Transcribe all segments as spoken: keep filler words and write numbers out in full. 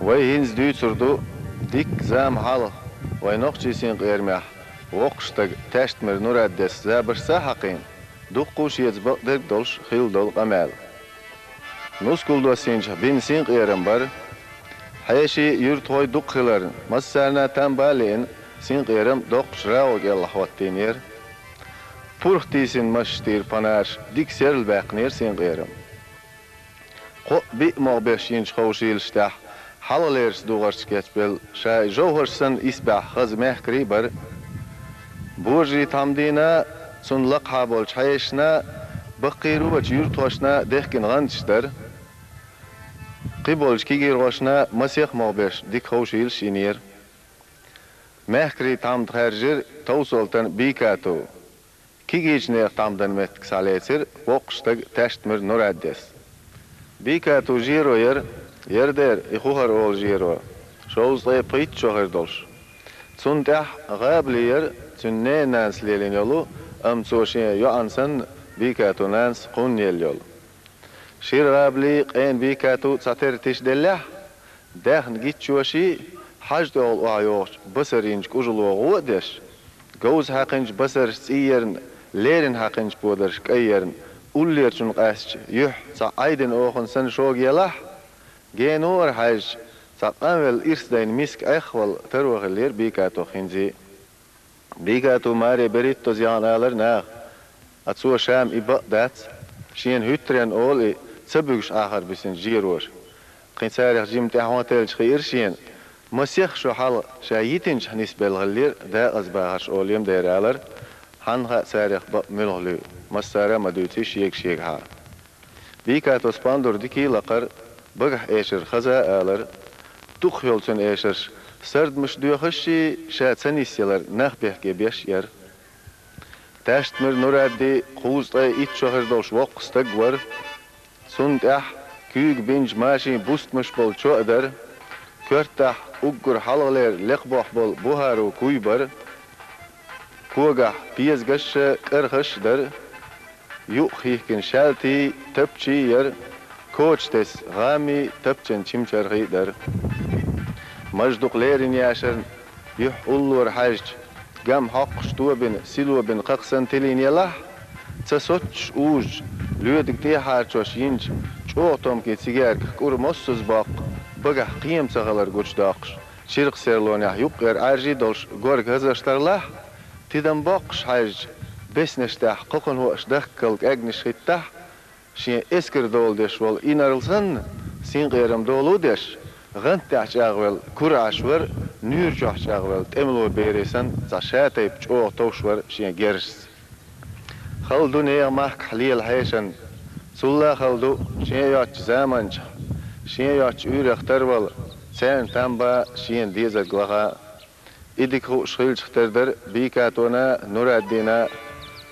Вай хӀинца дуьйцур ду дикка зама хьалха вайн нохчийн синкъерамехь воккхачу стага Таьштмиран Нураддис забаршца а хьакхийна, дуккха а шеца бакъдерг а долуш хилла долу къамел. Нускал доссийначохь бина синкъерам бара. Хьеший, юьртахой дукха хиларна, массарна а там бан а лиъна, синкъерам доккхачу рагӀу кӀелахь хӀоттийнера. Пурх тийсина масех тӀера панарш дика серла баьккхинера синкъерам. Кхоъ-биъ могӀа беш йинчу ховшийлаш тӀехь хьалхалерчу дугӀарчу кечбелла ша и жовхӀарш санна исбаьхьа хаза мехкарий бара. Божарий тхьамдина а, цунна лакхахьа болчу хьешашна а, баккхийрачу юьртахошна а дехкина гӀанташ дара. Кхиболчу кегийрхошна а масех могӀа беш дика ховшийлаш йинера. Мехкарий тхьамда хаьржира Товсолтан Бийкату. Кегийчу нехан тхьамдан меттиг схьалецира воккхачу стага Таьштмиран Нураддис. Бийкату жеро яра, яра дера и ХухӀар олу жеро, шовзткъе пхийтта шо хир долуш. Цунна тӀехь гӀабали яра, цуьнан ненан нанас лелийна йолу, амма цо шен йоӀана санна, Бийкатун нанас кхунна елла йолу. Шира гӀабали, къена Бийкату цхьатерра тиша деллехь, даьхна гиччоший, хьажа тӀехула охьайогӀучу басар йинчу кӀужало гӀо а деш, говза хьаькхинчу басарша цӀий ярна, леррина хьаькхинчу подарша кӀай ярна, уллерачунна къаьстича юьхь цхьа Ӏайдина охана санна шога елахь, генара хьаьжча, цхьа къанвелла ирс дайна миска Ӏехавала таро хиллера Бийкатух хӀинца а. Бийкату маре берхӀиттаза яхана алара наха, а цо ша-м и бакъ дац, шена хӀуьттаренна олу и ца буьгуш Ӏахар бисинчу жероша. Кхин царах жимма тӀаьхьа хьалхателча хиира шена, масех шо хьалха ша йитинчохь нисбелла хиллера дакъазбахарш олу-м дера алара, хьанна хаьа царах бакъ муьлха луьй, массара а ма дуьйций шега-шегахьа. Бийкатус пандур дикий лакхара, багахь эшар хаза а алара, дукхах йолу цуьнан эшарш сардамаш доьхуш а, ша ца нисъялар нах бехке беш а яра. Таьштмиран Нурадди кхузткъе итт шо хир долуш воккха стаг вара. Цунна тӀехь куьйга бинчу машин бустамаш болу чоа дара, коьртахь уггар хьалхалера лекха бохь болу бухӀару куй бара, когахь пезагаш а, кӀархаш а дара, юкъахӀиттина шаьлтий, тапчий яра, коча тесна гӀаммий, тапчан чимчархий дара. Мажа дукха леррина яшарна, юьхь уллора хьаьжча, гам хьокхуш тобина, сило бина кхакха санна тилийна елахь, ца соццуш узучу, лоьдиг тӀехьарчош йинчу чӀогӀа томкийн цигаьрках кӀур моссаза боккху, багахь кхема ца хилар гучудоккхуш, чиркх серлонехь юккъера Ӏаьржий долуш горга хӀазаш тарлахь, тидам боккхуш хьаьжча, беснаш тӀехь кхокханхоаш дахкал кӀаьгнаш хӀиттахь, шен эскар дола деш волу инарла санна, синкъерам долу деш, гӀант тӀехь чӀагӀвелла кура Ӏаш вара, нуьйра чохь чӀагӀвелла тӀемало бере санна, цхьа шатайпа чӀогӀа товш вара шен герзашца. Хала ду нехан махкахь лела хьешан, цулла а хала ду шен йоцчу заманчохь, шен йоцчу уьйрах тарвала, царна там бан шена дезарг лаха. И дика хууш хилчах тера дара Бийкатона а, Нураддина а,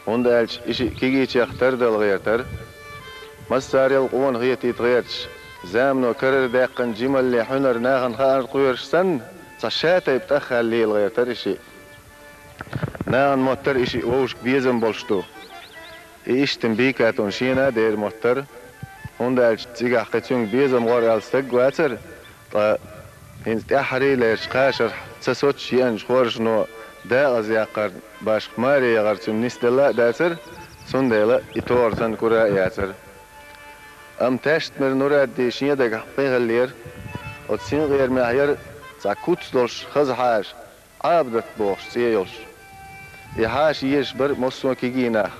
хӀунда аьлча и шиъ кегийчех тардала гӀертара. Массарел къона хетийта гӀерташ, замано карара даьккхина жималле хьуьнар нахана хаарна кхоьруш санна, цхьа шатайпа тӀаххаьлла лела гӀертара и шиъ. Нахана моттара и шиъ вовшашка безам болуш ду. И иштта-м Бийкатун шена а дера моттара, хӀунда аьлча цигахь кхин цуьнга безам гӀор аьлла стаг а вацара, ткъа хӀинца тӀаьххьарий лерчу кхашарх ца соццуш еанчу хоржано дакъаза яккхарна башха маре яхар цуьнан нисделла а дацара, цундела и тохар санна кура а яцара. Амма Таьштмиран Нурадди шен дагахь кхин хиллера, оцу синкъерамехь яра цхьа куц долуш хаза хьаша, Ӏабадат бохуш цӀе йолуш. И хьаша езаш бара массо а кегий нах.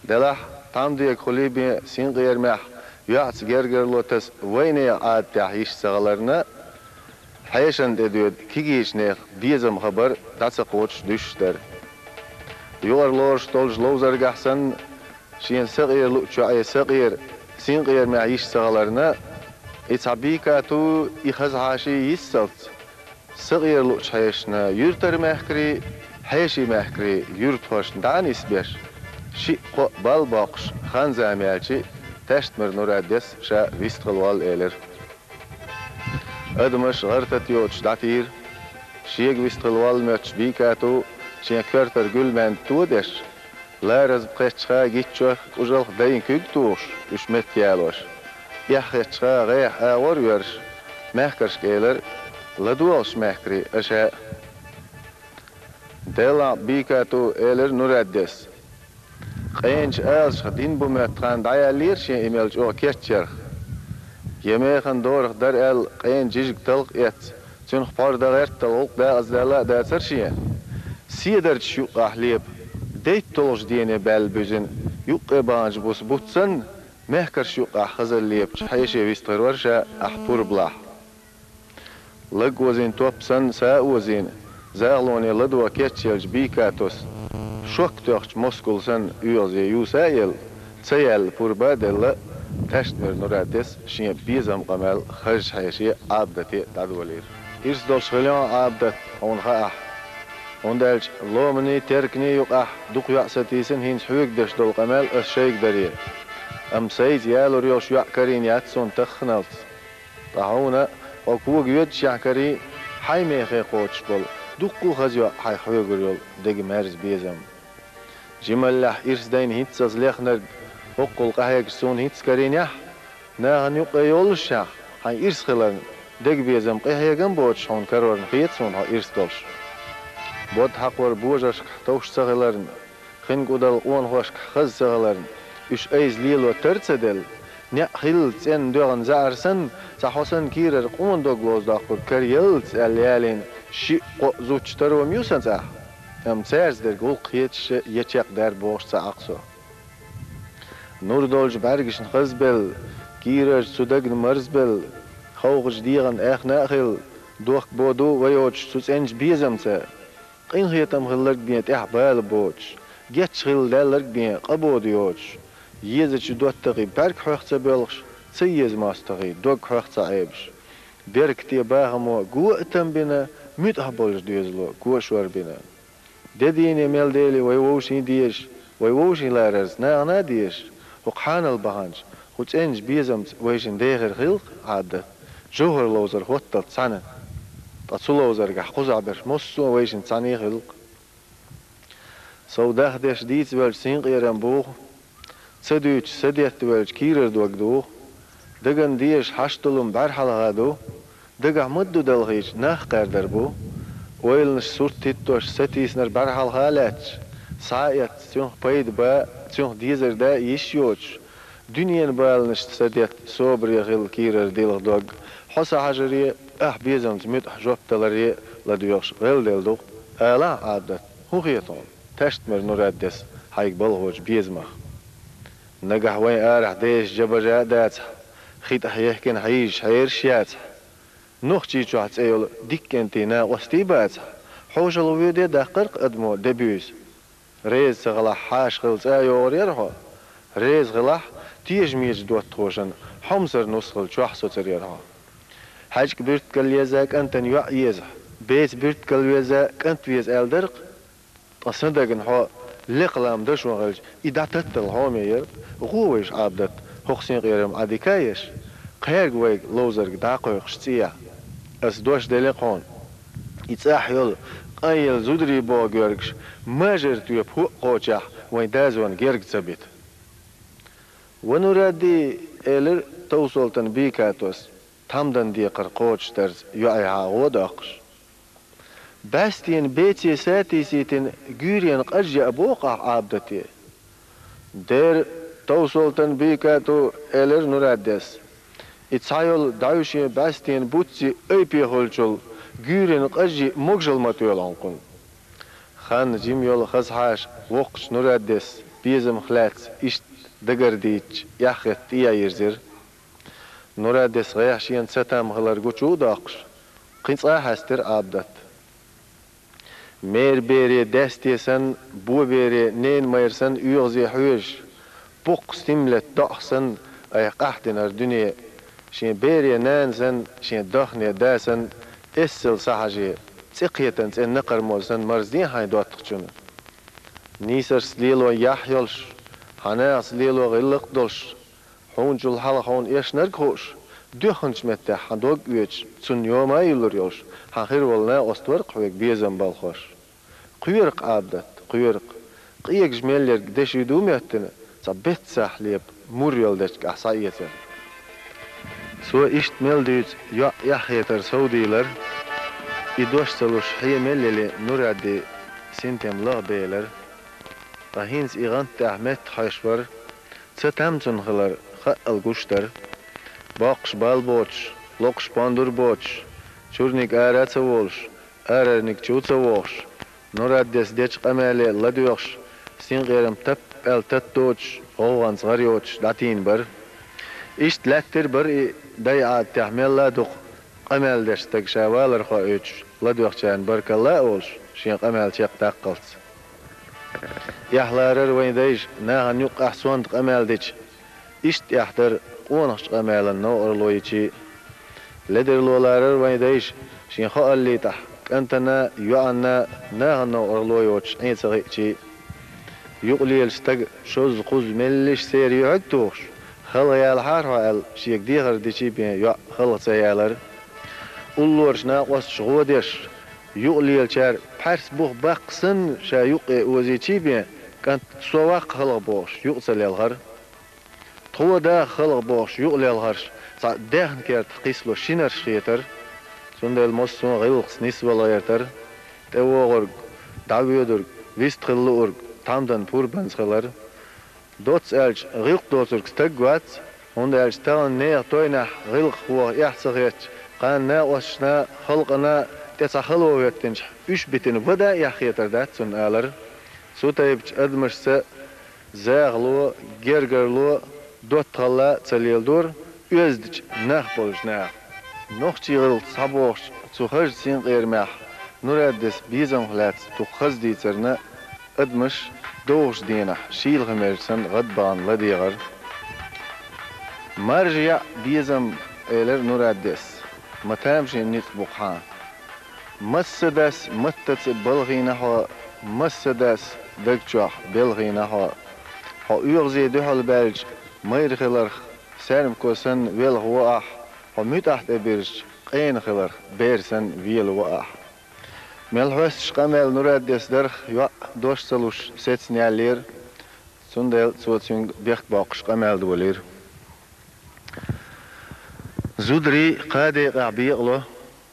Делахь, тхьамдегахула бен синкъерамехь йоӀца гергарло таса вайнехан Ӏадатехь йиш ца хиларна, хьешана тӀедоьду кегийчу нехан безам хабар дӀа ца кхочуш дуьсуш дара. Юкъара лоруш долчу ловзаргахь санна, шена сакъера луъчу йоӀе сакъера, синкъерамехь йиш ца хиларна, и цхьа Бийкату, и хаза хьаший йиссалц, сакъера луъчу хьешашна юьртара мехкарий, хьеший мехкарий юьртахошна дӀа а нисбеш, шиъ-кхоъ бал боккхуш, хан-зама яьлча, Таьштмиран Нураддис ша вистхила волла элира. Адамаш гӀар-тата йоцуш дӀатийра. Шега вистхила волла моьттуш Бийкату шен коьртара гуьлмаьнда то а деш, лараза кхеттачуха гиччох, кӀужалх дайн куьг а тухуш, уьш меттаялош, эхь хеттачуха гӀеха агӀор а йоьрзуш, Мехкаршка элира: «ЛадогӀалаш, мехкарий, аша». «Делахь, Бикату, — элира Нураддес. — Къеначу алашах дин бу моьтту хан дӀаяьллера шен и мел чӀогӀа кечъярх. Я механа дорах дара аьлла, къена жижиг талха эцна, цуьнах пхьор дан гӀертал гӀуллакх дакъаздаьлла а дацара шен. Седарчаш юккъехь лепа, дейтта долчу дене баьлла буьзина, юккъе баханчу буса бутт санна, мехкарш юккъехь хазалла лепачу хьеше вистхир вара ша ахь пурбалахь». Лаг озийна топ санна, са а озийна, захалоне ладогӀа кечъеллачу Бикатос, шок тоьхначу москул санна, оьгӀазе юса а елла, ца яьлла пурба а делла, Таьштмир Нураддес шен безам къамел хазачу хьеше Ӏабадате дӀадолийра. «Ирс долуш хилла хьо, Ӏабадат, хьуна хаахь. ХӀунда аьлча ломанийн, терканийн юкъахь дукха йоӀ сатийсина, хӀинца хьоьга деш долу къамел ас шайга даре. Амма сайца ялур йолуш йоӀ карийна яц суна тахханалц. Ткъа хьуна, хьо кога йоьдучехь карий, хьайн мехе кхочуш болу, дуккха а хаза йоӀ хьайх хьоьгур йолу дега маьрза безам. Жималлехь ирс дайна хӀинццалц лехнарг хӀоккхул къахьегаш суна хӀинцца карийнехь, нахана юккъе йоллушехь, хьайн ирс хиларна, дега безам, къинхьегам боцуш хьуна карорна хета суна хьо ирс долуш. Бод хьакхор божаршкахь товш ца хиларна, хин кӀудал къонахошкахь хаза ца хиларна, уьш айса лело тар а ца делла, неӀ хилла цӀенна доьгӀна заьӀар санна, цхьа хьо санна кийрара къона дог лозадоккхург караяллалц аьлла ялийна шиъ-кхоъ зудчун таро ма ю сан цӀахь, амма цаьрца дерг гӀуллакх хеташ я чекхдаьрра бохуш ца Ӏа-кх со. Нур долчу бӀаьргашна хазбелла, кийрара цу дагна марзбелла, ховхачу дегӀан аьхна а хилла, дохк боду вай йоцуш цу цӀеначу безамца. Къинхетам хилларг бен тӀехь бала боцуш, гечдахь хилла даьлларг бен къа боду йоцуш, езачу доттагӀий бӀаьрг хьоьх ца боьлхуш, ца еза мостагӀий дог хьоьх ца Ӏебаш, беркате бахамо го а там бина, муьтӀахь болчу доьзало го а шор бина. Де дийне мел дели вай вовшийн дезаш, вай вовшийн ларарца нахана а дезаш, хӀокху хьанал баханчу, хӀу цӀеначу безамца вайшинна дехар хилла-кх, Ӏабадат, жовхӀар ловзар хӀотталц цхьаьна. Ткъа цу ловзаргахь кхузахь берш массо а вайшинца цхьаьна хилла-кх. Сов дахдеш дийца велча синкъерам буху, ца дуьйцуш са детта велча кийрара дог духу, дагна дезаш хьашт долу-м бӀаьрхьалха ду, дагахь ма-дду далхийча нах кхаьрдар бу. Ойланаш сурт хӀиттош сатийсинарг бӀаьрхьалха а лаьтташ, схьа а эцна, цуьнах пайда бан а, цуьнах дезар дан а йиш йоцуш, дуьненан баланашца са детта собаре хилла кийрара дилха дог, хьо сан хьажаре, ахь безамца муьтӀахь жоп даларе ладоьгӀуш гӀелделла ду-кх, алахьа, Ӏабадат, хӀун хета хьуна, Таьштмир Нураддес хьайга балхочу безамах? Нагахь вайн арахь дезаш жа-бажа а дацахь, хи тӀехь ехкина хьийзаш хьераш яцахь, нохчий чохь цӀе йолу дика кӀентий накъостий бацахь, хьошалгӀа воьде даккхар-кх адамо де-буьйса. Реза ца хилахь, хьаша хилла цӀа а йогӀур яра хьо. Реза хилахь, тешамечу доттагӀашна хьомсара нус хилла чохь соцур яра хьо. ХьаьжкӀа буьртигал еза кӀантана йоӀ езахь, беца буьртигал веза кӀант веза аьлла дара-кх. Ткъа сан дагна хьо лекха лам дашон хилча, и дӀататтал хьоме яра. ГӀо вайша, Ӏабадат, хӀокху синкъерам Ӏа дика а еш, кхаьрга вайга ловзарг дӀакхойкхуш цӀехьа. Ас дош делла-кх хьуна, и цӀахь йолу къанъелла зударий боху гергаш мажар тоьпа хӀоъ кхочехь вайн дазонна герга ца бита. «Ва Нурадди, — элира Товсолтан Бикатос, тхьамдан декхар кхочушдарца йоӀехьа гӀо доккхуш. — БӀаьстенан беце сатийсийтина гуьйренан къаж яа боху ахь Ӏабадате?» «Дера, Товсолтан Бикату, — элира Нураддес, — и цхьа йолу дӀаьвшен бӀаьстенан буцци айпе хуьлучул гуьйренан къаж йиъ могушалла ма тоьлу хьуна кхунна». Хан жима йолу хаза хьаша воккхачу Нураддес безамах лаьцна иштта дагардийча, эхь хетта тӀе а йирзира. Нураддес гӀехь шена цатам хилар гучу а доккхуш, кхин цкъа а хьаьстира Ӏабадат. Мер бере даьсте санна, бо бере ненан майра санна оьгӀазе хьоьжуш, боккха стим летта доӀах санна айхьа къахьдина хӀара дуьне, шен бере нана санна, шен дахне да санна, эсала схьахьаже, цӀе кхетан цӀенна накхармоза санна марздехьа хьайн доттагӀчунна. Нийсаршца лело яхь йолуш, хьан нахаца лело гӀиллакх а долуш, хьуначул хьалха хьуна эшнарг а хууш, доьхначу меттехь хьан дог оьцуш, цунна йома а юллур йолуш, хьан хир волу накъост вара-кх хьоьга безам балхош. Кхоьру-кх, Ӏабадат, кхоьру-кх, къегаш мел ерг деши ду моьттина, цхьа беттасахь лепа мур йолу дечигахь схьаэцар. Цо иштта мел дуьйцу йоӀ эхь хетар совдийлар, и дош ца луш хье мел яли Нурадди синтем лаха белар. Ткъа хӀинца и гӀант тӀехь метта хьоьш вар, ца там цунна хилар хаъал гуш дара. Боккхуш бал боцуш, локхуш пондур боцуш, чуьрниг ара а ца волуш, арарниг чу а ца вохуш, Нураддес дечу къамеле ладоьгӀуш, синкъерам тап-аьлла тат доцуш, гӀовгӀанца гӀар йоцуш дӀатийна бара. Иштта лаьттира бара и, дайн Ӏадатехь мелла а дукха къамел деш стаг ша валар хоуьйтуш, ладоьгӀучарна баркалла а олуш, шен къамел чекхдаккхалц. Эхь ларар вайн дайша нахана юккъехь сонта къамел дича, иштта эхь дара къонахчу къамелан новкъарло йича а. Ледарло ларар вайн дайша шен хоаллийтахь кӀантана а, йоӀанна а нахана новкъарло йоцуш Ӏен ца хиъча а. Юкъалелачу стага шозза-кхузза меллиша церан юьхьиг а тухуш, халха ялахьара хьо аьлла, шега дехар дича а бен йоӀ халха ца ялара. Уллорачу накъосташа гӀо деш, юкъалелачара пхьаьрс бух баккха санна ша юккъе озийча а бен, кӀант со ваккха халха бохуш, юкъа ца лелхара. Тхо даха халха бохуш юкъа лелхарш цхьа даьхна керта кхиссало шинарш хетара. Цундела массо а гӀиллакхца нисвала гӀертара. ТӀевогӀург, дӀавоьдург, вистхила луург тхьамдан пурбанца хилара. Доцца аьлча, гӀиллакх доцург стаг вац, хӀунда аьлча тахана нехан тойнехь гӀиллакх воха эхь ца хетча, кхана накъосташна а, халкъана а тӀе цхьа хало хӀоьттинчохь, уьш битина вада а эхь хетар дац цунна алара. Цу тайпачу адамашца захало, гергарло, доттагӀалла а ца леладора оьздачу нах болчу наха. Нохчийн гӀиллакхца схьабогӀучу цу хазачу синкъерамехь Нураддис безамах лаьцна дукха хаза дийцарна, адамаш довхачу дийнахь шийла хи мер санна гӀадбахана ладегӀара. Маржа яӀ безам, элира Нураддис, ма тамашийна ницкъ бу-кх хьан. Массадас маттаца балхийна хьо, массадас даг чохь белхийна хьо. Хьо оьгӀазе дуьхьал баьлча майра хиларх, саьрмико санна велха во ахь, хьо муьтӀахь тӀе бирзича къена хиларх, бер санна вела во ахь. Мел хьоьстуш къамел Нураддис дарх йоӀ дош ца луш сецна яьллера, цундела цо цуьнга бехк боккхуш къамел долийра. Зударий кхаа декъехь бекъало,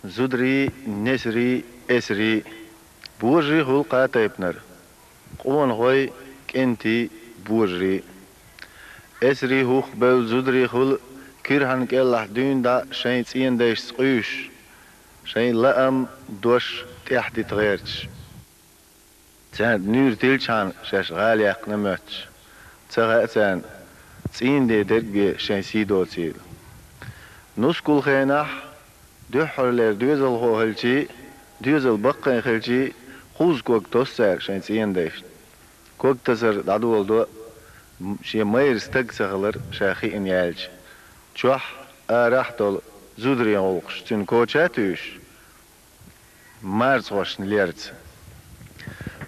зударий, несарий, эсарий. Божарий хуьлу кхаа тайпанара: къонахой, кӀентий, божарий. Эсарий хӀух бевлла зударий хуьлу кирхьан кӀелахь дуьйна дӀа шайн цӀийнан дайшца къуьйсуш, шайн лаам, дош тӀехь дита гӀерташ. Царна нуьйр тиллачхьана шаьш гӀала яьккхина моьттуш, ца хаьа царна, цӀийнан ден дерг бен шайн сий доцийла. Нускал хенахь дуьххьарлера доьзалхо хилчий, доьзал баккхий хилчий, кхузза ког тосу цара шайн цӀийнан дайшна. Ког тасар дӀадоладо, м-, шен майра стаг ца хилар ша хиъна яьлча, чохь, арахь а долу зударийн гӀуллакхаш цуьнан коча а туьйсуш, марзхошна лерца.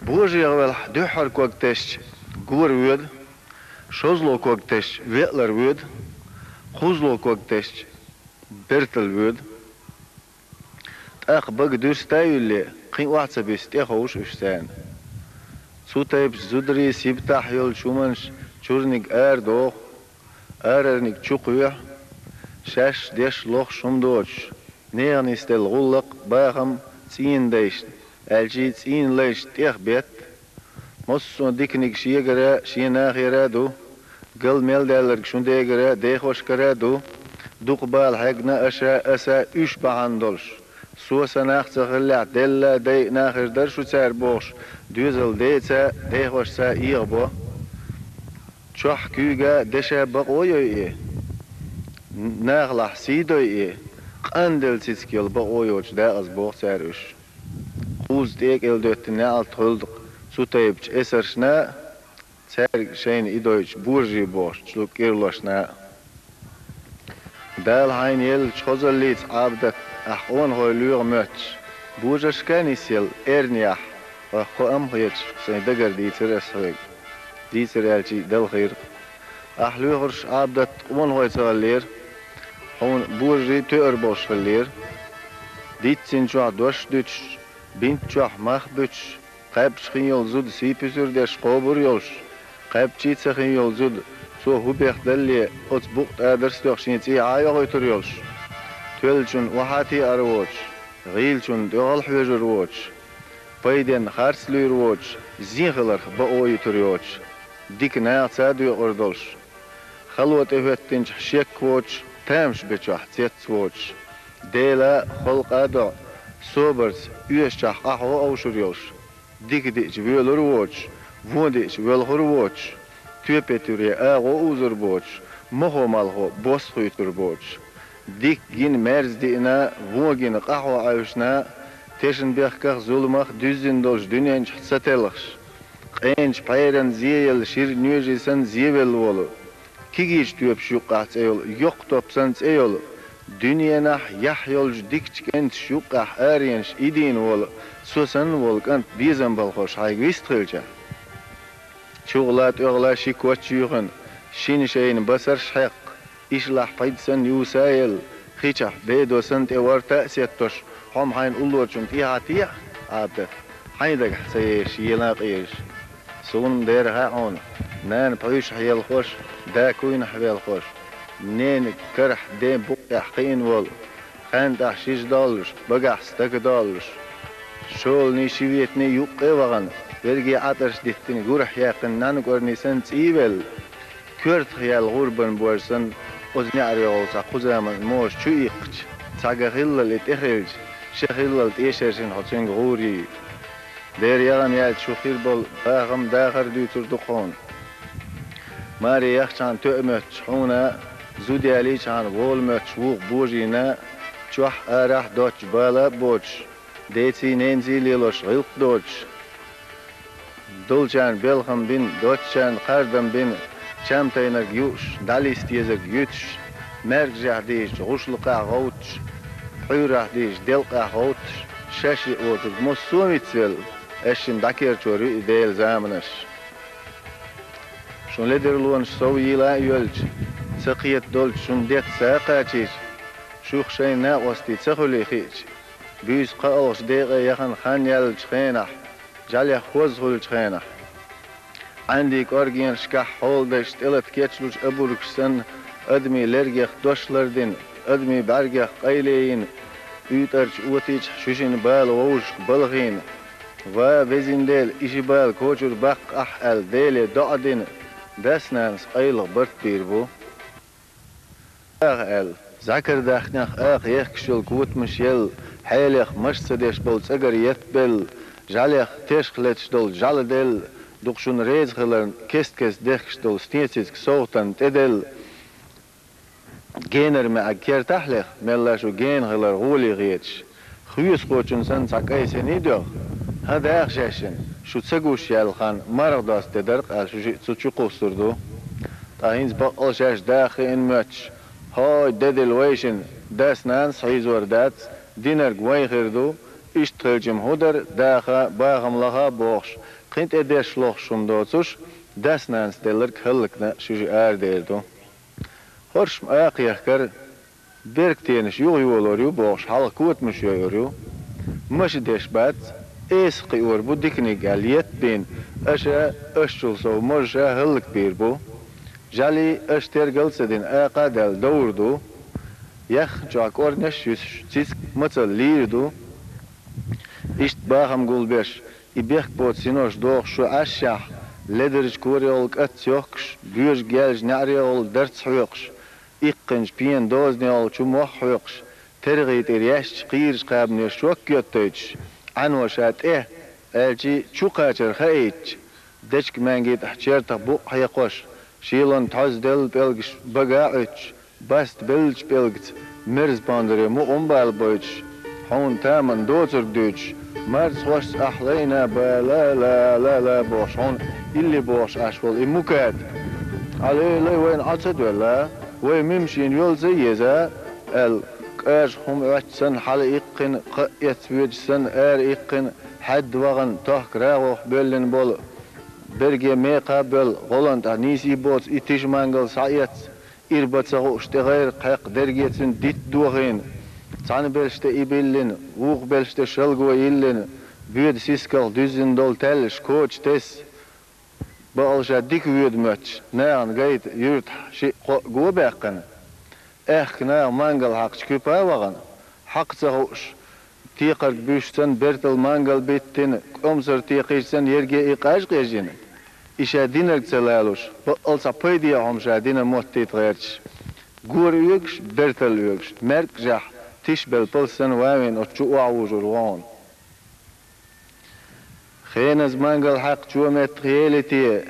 БожагӀа велахь дуьххьара ког тесча, гора воьду, шозло ког тесча, веалара воьду, кхузло ког тесча, бертал воьду. ТӀаккха бага дуьрста а юьллий, кхин охьа ца бисса, тӀе ховшу уьш царна. Цу тайпачу зударийн сибатахь йолчу хӀуманаш чуьрниг арадоху, арарниг чу кхоьхьу, шаьш деш лохуш хӀума доцуш, нехан нисделла гӀуллакх, бахам цӀийнан дайшна, аьлчий цӀийнан лайшна тӀех бетта. Массо а диканиг шегара, шен нахера а ду, гал мел даьлларг шун дегара, дехошкара а ду, дукха бала хьегна аша, аса уьш бахьана долуш. Со сан нах ца хиллехь, делла дай а нахера дара шу цара бохуш, доьзал деца, дехошца эгӀабо. Чохь куьйга, деша бакъо йой и, нахалахь сий дой и, къанделла цициг йолу бакъо йоцуш дакъаза боху цара уьш. Кхузза тӀекӀел доьттина неӀалт хуьлда цу тайпачу эсаршна а, цаьрга шайна и дойтучу божарий бохучу цу кӀирлошна а. Дала хьайна еллачу хазаллица, Ӏабадат, ахь къонахой лоьху моьттуш, божаршка нисъелла эрна яхь, хьох кхоам а хеташ, сайн дагара дийцира ас хьоьга. Дийцира аьлчий, далхийра. Ахь лоьхурш, Ӏабадат, къонахой ца хиллера, хьуна божарий тоьар болуш хиллера. Диццина чохь дош а дуьтуш, бинт чохь мах а буьтуш, кхаьбча хин йолу зуда сий-пусар деш кхобур а йолуш, кхаьбчий ца хин йолу зуда цу Цо хӀун бехдалле, оцу букъа тӀадарш тоьхна шен цӀий Ӏа а йохуьйтур йолуш, тоьллачунна охьа а теӀар воцуш, гӀийлачунна тӀехула хьоьжур воцуш, пайденна харц луьйр воцуш, зен хиларх бакъо йитур йоцуш, дика нахаца а доькъур долуш, хало тӀехӀоьттинчохь шек воцуш, тамаш бечохь цец воцуш, Дела а, халкъа а дуьхьа, собарца оьшучохь къахьо а овшур йолуш, дика диъча воьлур воцуш, вон диъча воьлхур воцуш, тоьпе туьре агӀо узур боцуш, мохо малхо бос хуьйцур боцуш, дика гина мерза диъна, вон гина къахьо Ӏаьвшина, тешнабехках, зуламах дуьззина долчу дуьнен чохь ца телхаш, къеначу пхьеран зеяла шира нежий санна зевелла волу, кегийчу тоьпаш юккъахь цӀе йолу, йоккха топ санна цӀе йолу, дуьненахь яхь йолчу дикачу кӀенташ юккъахь аренаш идийна волу, со санна волу кӀант безам балхош хьайга вист хилча. ЧугӀала, тӀоьгӀала ши коч юьйхина, шина шайна басарш хьеккха, ишлахь пхьид санна юса а елла, хи чохь бедо санна тӀе ворта а сеттош, хьо-м хьайна уллорчунна тӀехьа техьа, Ӏабдат, хьайн дагахь ца езаш, ела а къежаш. Суна-м дера хаьа хьуна, нана пхьуьйшахь елхош, да куйнахь велхош, ненан карахь ден букъехь кхиъна волу, хентӀахь шижа доллуш, багахь стага доллуш, шолгӀанийн ши ветанийн юккъе а вахана, верге Ӏатарш диттина, гурахь яьккхина нанна кӀорни санна цӀийвелла, коьртах яьлла гӀурбан бож санна, оцу неӀарехула цхьа кху заманан моша чу иккхича, цхьа ган хиллал и тӀе хилча, ша хиллал тӀешершина хьо цуьнга гӀур йий. Дера яхана яьлча шу хир болу бахам дахар дуьйцур ду-кх хьуна. Маре яхчахьана тоьа моьттуш хьуна, зуда ялийчахьана вола моьттуш вукху божийна, чохь а, арахь а доцчу бала а боцуш, деций-ненаций лелош гӀиллакх доцуш, долчарна белхам бина, доцчарна кхардам бина, чам тайнарг юуш, дӀалиста езарг юьтуш, маьркӀажехь дийшича гӀушлакхехь гӀовттуш, пхьуьйрахь дийшича делкъехь гӀовттуш, шаьш йиъ воцург массо а вицвелла, аьшшина дӀакерчор ю и Делан заманаш. Шун ледарлонаш сов йийла а йоьлча, ца кхета долчу шун детта са а кхачийча, шух шайн накъостий ца хуьлий хиъча, буьйса кхоалгӀачу декъе яхана хан яьллачу хенахь, жӀаьлех хоза хуьлучу хенахь, Ӏаьндийн кӀоргенашкахь хьоладайша тӀелата кечлучу обургаш санна, адамийн лергех дош лардина, адамийн бӀаьргех къайле йина, уьйтӀарчу отийчахь шуьшина бала вовшашка балхийна, ва, везин Дела, и ши бала кочара баккха ахь аьлла, Деле доӀа дина, дас-нанас къайлаха барт бийр бу. Аха аьлла, зӀакар дахнех аха ехкаш йолу котамаш елла, хьелех маша ца деш болу цӀагара еттабелла, жӀаьлех тешах леташ долу жӀаьладелла, дукха шуна реза хиларна кест-кеста дехкаш долу стенцицка совгӀатанна тӀеделла, генара маьӀиг кертахь а леха, мелла шу гена хилар гӀоле хеташ, хьоьсахочун санна цхьа кӀайн синий доьгӀу? ХӀан, даха шаьшшинна, шу ца гуш яьлла хан марха доцу де дара-кх аьлла, шу шиъ цу чу кхуссур ду. Ткъа хӀинца баккъал шаьш даха хиъна моьттуш, хӀой, де дилла вайшинна, дас-нанас хьийзор дац, динарг вайн хир ду, иштта хилча-м хӀун дара, даха, бахам лаха а бохуш, кхин тӀе деш лохуш хӀума доцуш, дас-нанас делларг хӀаллакна шуьжа арадер ду. ХӀорш-м акхехкара, беркатенаш юха йолор ю бохуш, хьалха котамаш йойур ю. Маша деш бац, эсах кхиор бу диканиг аьлла еттабийна, аша, ашчул сов мозаша хӀаллакбийр бу. ЖӀаьлий аша тергал а ца дина, акха а даьлла довр ду. Яххана чохь кӀорнеш а юьсуш, цициг мацалла лийр ду. Иштта бахам гулбеш, и бехк боцу синош дохуш шу Ӏашшехь, ледарчу корехула кӀац йохкуш, боьжиг яьлча неӀарехула дарц хьоькхуш, иккхинчу пенан дозанехула чу мох хьоькхуш, тергӀий тӀера яьшча кхийрачу кхабане шок йоттуьйтуш, Ӏано ша тӀе, аьлчий чу кхачар хаийтча, дечка-маьнги тӀехь чертах букъ хьекхош, шелонна тхьозделла пӀелгаш бага а Ӏуьттуш, баста беллачу пӀелгаца мерза пондаре мукъам бала бойтуш, хьуна таман доцург дуьйцуш, марзхошца ахь лайна, ба ла ла ла ла бохуш, хьуна илли бохуш Ӏаш волу и муката. Алей-лей, вайна Ӏа ца доьлла, вай мимшийна йол ца еза, аьлла, кӀажах хӀума Ӏоьтту санна хьала иккхина, кхаъ эцна воьдуш санна ара иккхина, хьаьдда вахана, тохка рагӀух боьллина болу, берге мекха а боьлла, гӀолан тӀехь нийсий боцу и тиша мангал схьаэцна, ирба ца хууш тӀегӀайра кхаькх дерге цуьнан дитт дохийна, цхьана белш тӀе и биллина, вукху белш тӀе шалго йиллина, боьда сискалх дуьззина долу таьллаш коча тесса, Бакъал ша дика воьду моьттуш, нахана гайта юьртахь шиъ-кхоъ го баьккхина. Аьхка наха мангал хьакхачу куьпа а вахана, хьакха ца хууш, текхарг буьйш санна, бертал мангал биттина, кӀомсар текхийча санна, ерриге и къаж къежйина. И ша динарг ца лалуш, бакъал цхьа пайде хӀума ша дина моттийта гӀерташ. Гора оьгуш, бертал оьгуш, маьркӀажехь тишбелла палс санна ван а вина оцу чу охьавужур ву хьуна. Хеназа мангал хьаькхчо меттах ели те,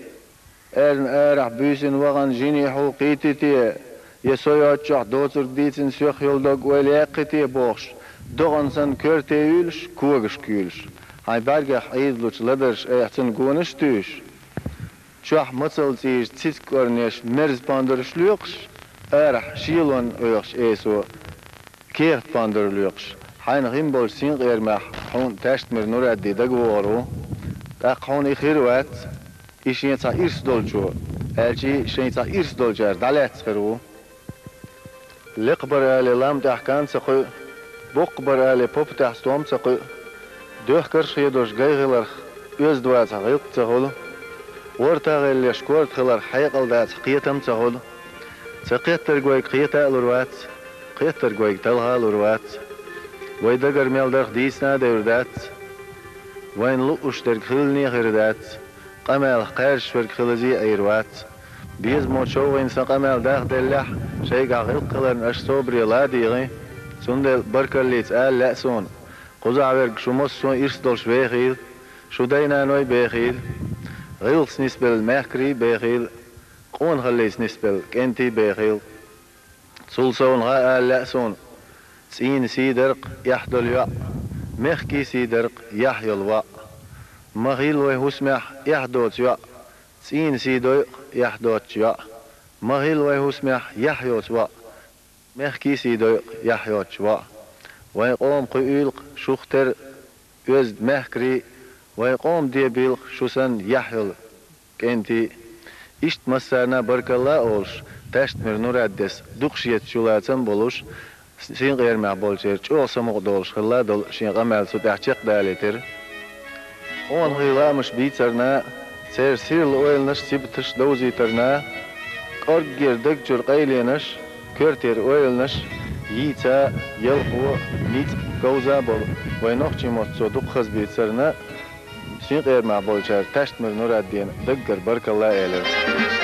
аьрна арахь буьйсина вахана жиний хьул кхийти те, я со йоцчохь доцург дийцина соьх йолу дог ойла яьккхи те бохуш, догӀан санна коьрте юьйлуш, когаш куьйлуш, хьайн бӀаьргех Ӏийзалучу ладарша айхьа цунна гонаш а туьйсуш, чохь мацалла цӀийрачу цициг кӀорнеш мерза пондарш лоькхуш, арахь шелонна оьхуш эсо кехат пондар лоькхуш, хьайна хин болчу синкъерамехь хьуна Таьштмир Нурадди дагавогӀур ву. ТӀаккха хьуна и хир вац, и шен цхьа ирс долчо, аьлча а шайн цхьа ирс долчара дӀалаьцна хир ву. Лекха бара алий лам тӀехь кан ца кхуьу, боккха бара алий попа тӀехь стом ца кхуьу. Доьхкарш а хедош гай хиларх, оьзда вацахь гӀиллакх ца хуьлу. ВартагӀеллеш корта хиларх, хьекъал дацахь кхетам ца хуьлу. Ца кхеттарг вайга кхета а лур вац, кхеттарг вайга талха а лур вац. Вай дагара мел дарх дийцина а девр дац. Вайна лууш дерг хилане а хир дац. Къамелах кхаьржаш верг хилазе а Ӏийр вац. Безамо човгӀийна сан къамел дахделлехь, шайгахь гӀиллакх хиларна аша собаре ла а дийгӀи. Цундела баркаллица ала лаьа суна: кхузахь верг шу массо а ирс долуш вехийла, шу дай-наной бехийла, гӀиллакхца нисбелла мехкарий бехийла, къонахаллица нисбелла кӀентий бехийла. Цул совнаха а ала лаьа суна: цӀийнан сий дара-кх эхь долу йоӀ, мехкийн сий дара-кх яхь йолу воӀ. Ма хилла вайн хӀусамехь эхь доцу йоӀ, цӀийнан сий дойу-кх эхь доцучу йоӀ. Ма хилла вайн хӀусамехь яхь йоцу воӀ, мехкийн сий дойу-кх яхь йоцучу воӀ. Вайн къоман кхуьуьйла-кх шух тера оьзда мехкарий, вайн къоман дебийла-кх шу санна яхь йолу кӀентий. Иштта массарна а баркалла а олуш, Таьштмир Нураддис дукхаш етташ ю лацам а болуш, синкъерамехь болчеран чӀогӀа самукъадолуш хилла долу шен къамел цу тӀехь чекхдалийтира. Къонахий лаамаш бийцарна, церан сирла ойланаш, сибаташ довзийтарна, кӀорггера даг чуьра къайленаш, коьртера ойланаш йийца, ялхо, ницкъ говза а болу вайн нохчийн мотт цо дукха хаза бийцарна, синкъерамехь болчара Таьштмир Нураддина даггара баркалла а элира.